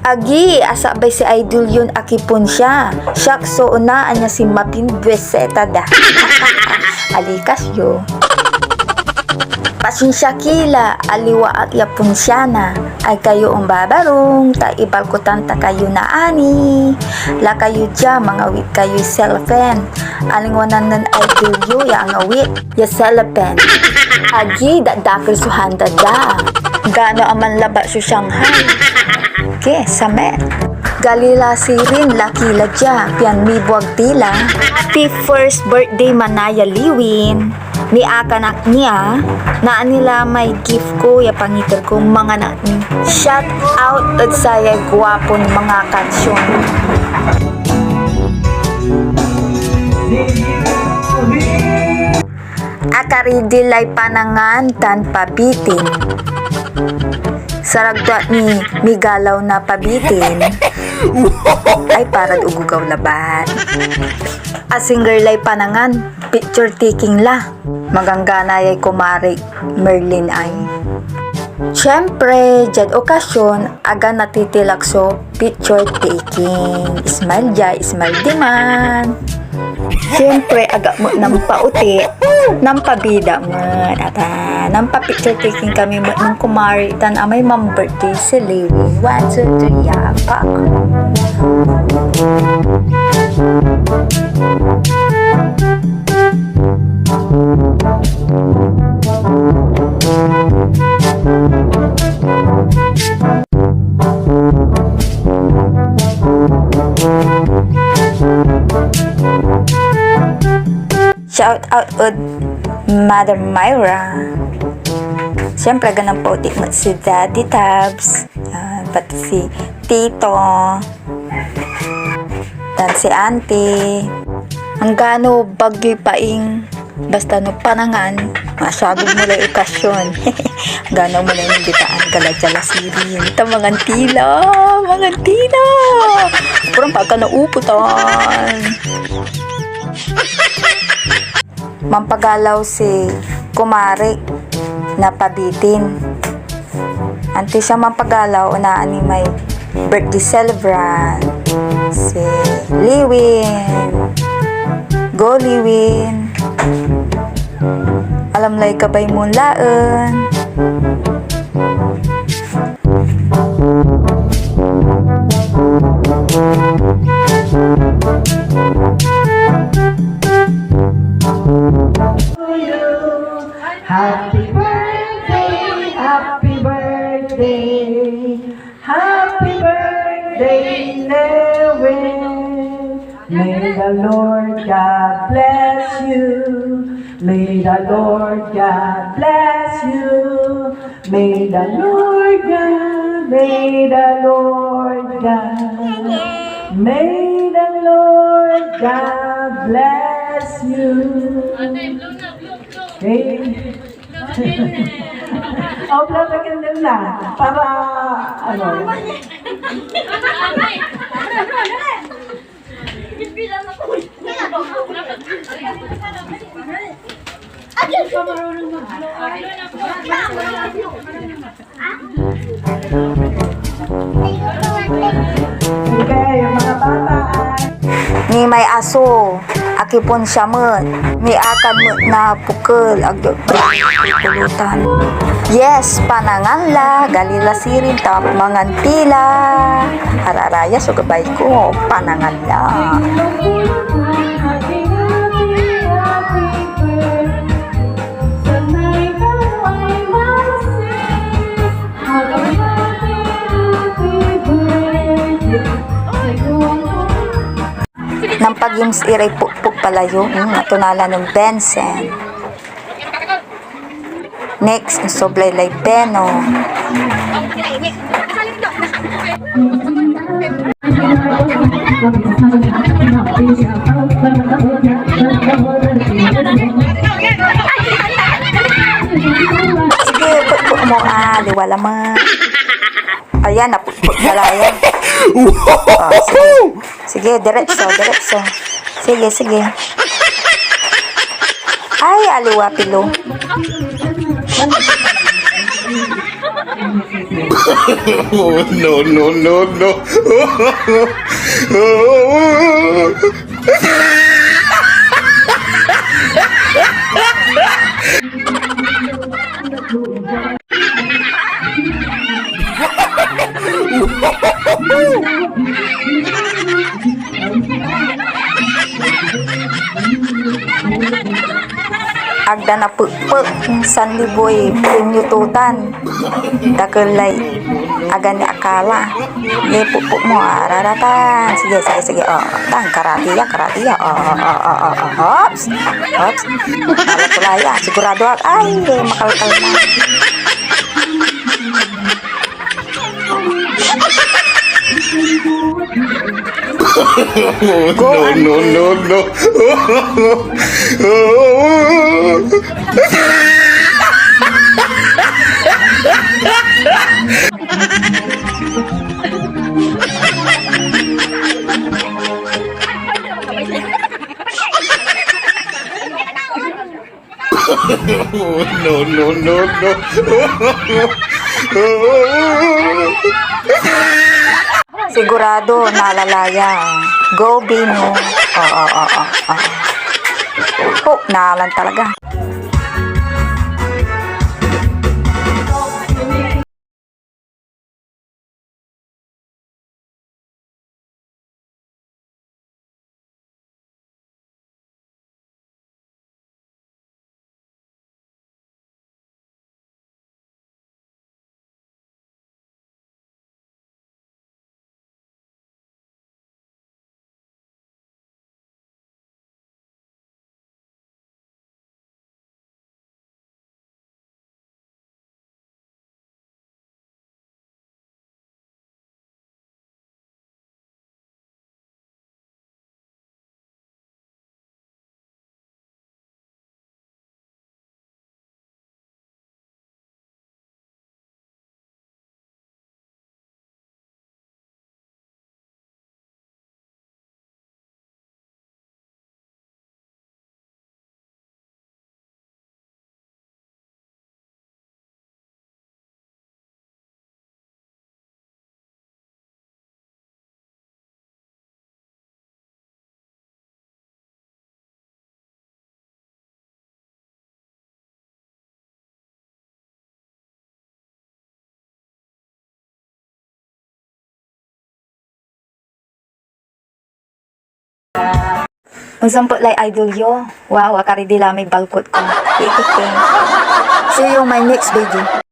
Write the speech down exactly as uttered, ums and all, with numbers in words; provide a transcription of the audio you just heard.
Agi, asabay si Idol yon akiponsia. Siak so onaan ya sinmabin bueseta da. Alikas yo. Pasensia ki la, aliwa ak ya ponsiana. Ag kayo ombabarung, ta ibalkutan ta kayo naani. La kayo dia, mangawit kayoy selfen. Alingwanan nen Idol yo ya angawit ya selfen. Agi, dadakel so handa da. Gano a manlabat so Shanghai. Ke, same. Gali la sirin, laki la dia, pian mibuag ti la. Happy first birthday, Manaya Liwin. Miakan ak nia, naani la may gift ko ya pangiter ko, mangan ak ni. Shout out ed sayay guapon mangakansion. Akaridi lay panangan tan pabitin. Sarag to ak ni migalaw na pabitin. Ay, parad ogogaw labat. Asingger lay panangan, picture taking la. Maganggana yay kumari Merlin ay. Siyempre, diad okasyon, aga natitilak so picture taking. Smile dia, smile diman. Siyempre, aga met nampauti, nampabida met. Ata, nampa-picture taking kami met nen kumari tan amay man-birthday si Liwi. One, two, three, yapak. Shout out ed Mother Myra. Siyempre, aga nampauti met si Daddy Tabs. Yan, pati si Tito. Tan si Auntie. Anggano bagyoy paing, basta no panangan, masagod mo lay okasyon. Anggano mo lay imbitaan, gala dia la sirin. Ta mangan ti la, mangan ti la. Puro pagka nauputan. Mampagalaw si kumari na pabitin. Antes ya mampagalaw, onaan ni may birthday celebrant, si Liwin. Go, Liwin! Alam lay gabay mon laen. Happy birthday, happy birthday, happy birthday, Lewin. May the Lord God bless you. May the Lord God bless you. May the Lord God, may the Lord God, may the Lord God bless you. Okay. Oh, blow the candle na. Para, ano. Okay, yung mga bata ay ni may aso, akipon siya met, miakan met na pukel, ag-, pulutan. Yes, panangan la, gali la sirin, ta mangan ti la. Araraya so gabay ko, panangan la. Nampag-games iray pukpuk palayo, hmm, ato nala nen Benson. Next, soblay lay Beno. Sige, pukpuk mo, ah, liwa laman. Ayan, napukpuk na la yan. Ah, sige. Sige, diretso, diretso. Sige, sige. Ay, aliwa, pilo. Oh, no, no, no, no. Agda napekpek, insan liboy premyo to tan. Dakel lay agani akala. Sige, pukpuk mo, araratan. Sige, sige, sige. Oh, tan, karate ya, karate ya. Oh, oh, oh, oh, oh, oh. Oops. Oops. Malatulaya. Sigurado ak. Ay, makalkal na. No, no, no, no. No, no, no, no. Sigurado, nalala ya. Go, Bino. Oo, oo, oo. Ho, nalan talaga. Onsampet lay idol yo. Wow, akaridi la may balkot ko. Ikot ko. See you on my next video.